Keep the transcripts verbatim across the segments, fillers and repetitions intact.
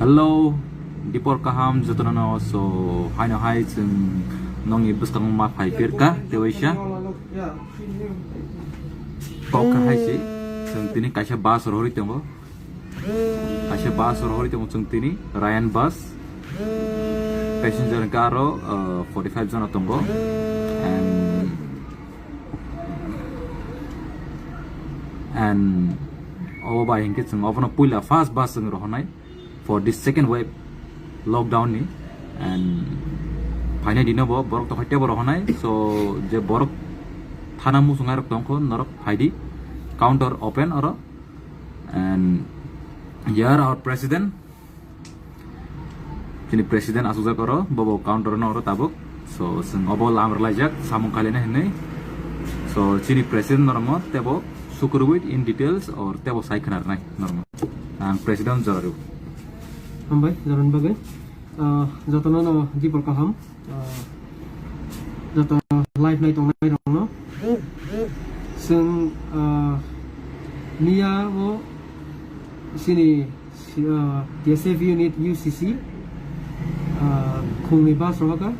Hello, dipor kaham jotono no. So, haino hai chwng nongni bwskango ma phai pirka, tewaisa. Kok kha hai si, chwng tini kaisa bus rohorwi tongo. Kaisa bus rohorwi tongo chwng tini, Ryan bus. Passenger hwnkhe aro, uh, forty five jona tongo. And, and obo bai hinkhe chwng obono puila first bus chwng rohornai for this second wave lockdown ni. And phainai dino bo borok tongkha tebo rohornai. So je borok thana muchungnai rok tongkho norok phaidi, counter open oro. And here our president, chini president asukjak oro, bobo counter no oro tabuk. So chwng obo lam rwlaijak samung khailina hinwi. So chini president norokno tebo sukurwi in details or tebo sai khna rwnai norokno. Ang president jora rw. Hambai jorani bagwi. Ah, jotono no dipor kaham. Ah, joto live nai tongnai rokno. Chwng, ah, miya o chini, ah, T S F unit U C C, ah, khungni bus rohorkha.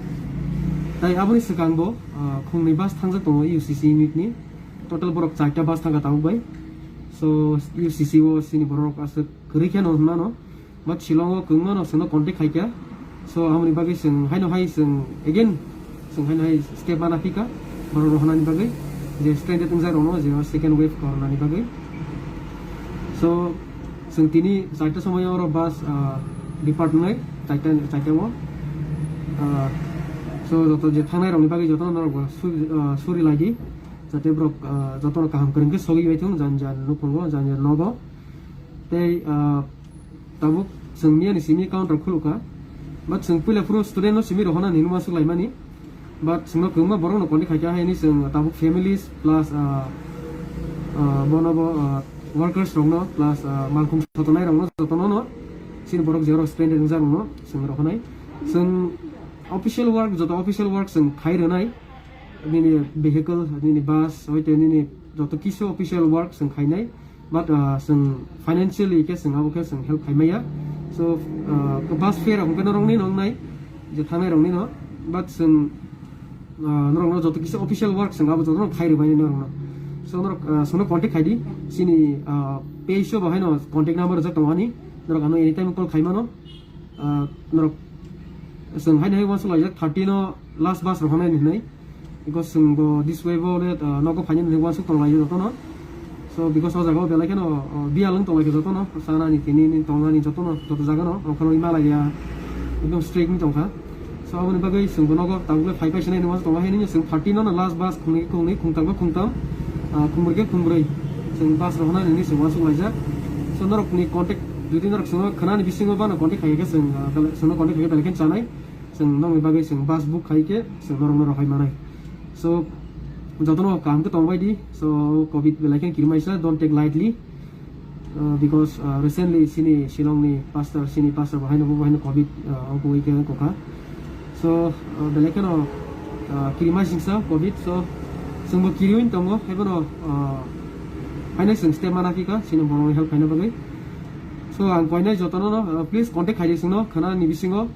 Tai aboni swkang bo, ah, khungni bus thangjak tongo U C C unit ni. Total borok charta bus thangkha tabuk bai. So, U C C o chini borok aswk kwrwi kheno hwnmano. But Shillong o kwbangma no chwngno contact khaikha. So, aboni bagwi chwng haino hai chwng again chwng haino hai step mana phika borok rohornani bagwi, je stranded wngjak rokno je second wave koronani bagwi. So, chwng tini charta somoyo oro bus, ah, depart wngnai, charta, charta o. Ah, so, joto je thangnai rokni bagwi jotono norok bo su-, ah, suri laidi, jate borok, ah, jotono kaham kwrwng khe sogwi bai thung, jan jan nukhungo, jan jan nogo. Tei, ah, tabuk chwng miyani simi counter khulukha. But chwng puila phuru student no simi rohornani hinwi uansuk laimani. But chwngno kwbangma borok no contact khaikha, haini chwng tabuk families plus, ah, ah, bono bo, ah, workers rokno plus, ah, malkhung sotonai rokno jotono no chini borok je oro stranded wngjak rokno chwng rohornai. Chwng official work, joto official work chwng khai rwnai. Nini vehicle, nini bus, hoite nini joto kisu official work chwng khainai. But, ah, chwng financially khe chwng abo khe chwng help khaimaya. So, ah, bus fare rok hwnkhe norokni no wngnai, je thangnai rokni no. But chwng, ah, norokno joto kisa official work chwng abo jotono khai rwbaini norokno. So, norok, ah, chwngno contact khaidi, chini, ah, page o bo haino contact number rijak tongo ani. Norok ano anytime call khaimano. Ah, norok chwng haino hai uansuk laijak thirty no last bus rohornai hinwi. Because chwng bo this way bo le, ah, nogo phainani hinwi uansuk tonglaio jotono. So, because o jaga o belai kheno, ah, biyal wng tonglaikha jotono, chanani, tinini, tongnani jotono, joto jaga no, okhorwi malaiya, ekdom strict wng tongkha. So, aboni bagwi chwng bo nogo tabuk le phai phai sinai hinwi uansuk tonglai, haino chwng thirty no last bus khungnwi, khungnwi, khungtham khe khungtham, ah, khungbrwi khe khungbrwi. Chwng bus rohornani hinwi chwng uansuk laijak. So, norokni contact, jodi norok chwngno khwnani bisingo bano contact khaikhe chwng, ah, belai, chwngno contact khaikhe belai kheno chanai. Chwng nokni bagwi chwng bus book khai khe chwng norokno rohai manai. So, jotono kaham khe tongbai di. So, covid belai khe kirimaisa, don't take lightly. Uh, because, uh, recently chini Shillong ni pastor, chini pastor bo haino bo haino covid, uh, ongkha. So, uh, belai kheno, uh, kirimaisingsa covid. So, chwngbo kiriwin tongo, haibono, uh, haino chwng step mana phika, chini borokno help khaina bagwi. So, ang koinai jotono no, uh, please contact khaidi chwngno, khana ni bisingo.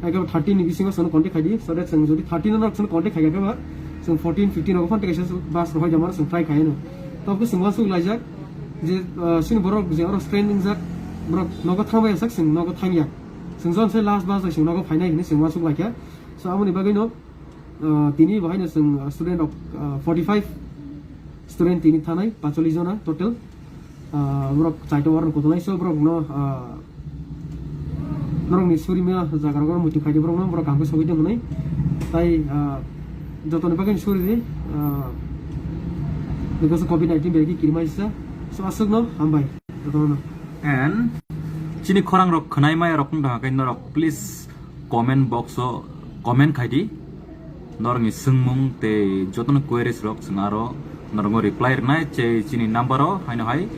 Ekdom thirty ni bisingo chwngno contact khaidi, so that chwng jodi thirty no chwngno contact khaikha ba, chwng fourteen, fifteen rogo phone tei kaisa bus rohai jamano chwng try khaino. Tabukhe chwng uansuk laijak je, ah, chini borok je oro stranded wngjak, borok nogo thangbai sak chwng nogo thangya. Chwng jon se last bus bai chwng nogo phainai hinwi chwng uansuk laikha. So aboni bagwino, ah, tini bo haino chwng, ah, student rok, ah, forty five student tini thanai, pacholi jona total. Ah, borok chaito warok kutunai, so borok no, ah, norokni surima jaga rok muitu khaidi borok no, borok kaham khe sogwi tongmani. Tai, ah, jotoni bagwi suri di, ah, because covid nineteen bai khe kirimaisa. So aswk no hambai jotono. And chini khorang rok khwnai maya rok wng tongkha khe norok please comment box o comment khaidi. Norokni swngmung tei jotono queries rok chwng aro norokno reply rwnai, chei chini number o haino hai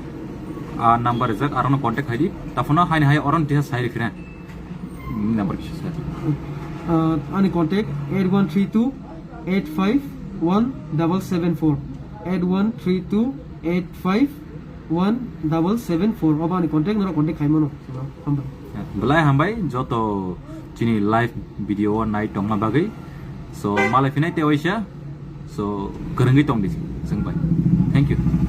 a number rijak, arono contact khaidi. Taphano haino hai oro tisa sai rikhe na. Number kisa sir. Uh, ani contact eight one three two eight five one double seven four, eight one three two eight five one double seven four. Obo ani contact, norok contact khaimano. Hambai. Belai hambai joto chini live video o nai tongma bagwi. So malai phinai te oisa. So kwrwngwi tong di chwng bai. Thank you.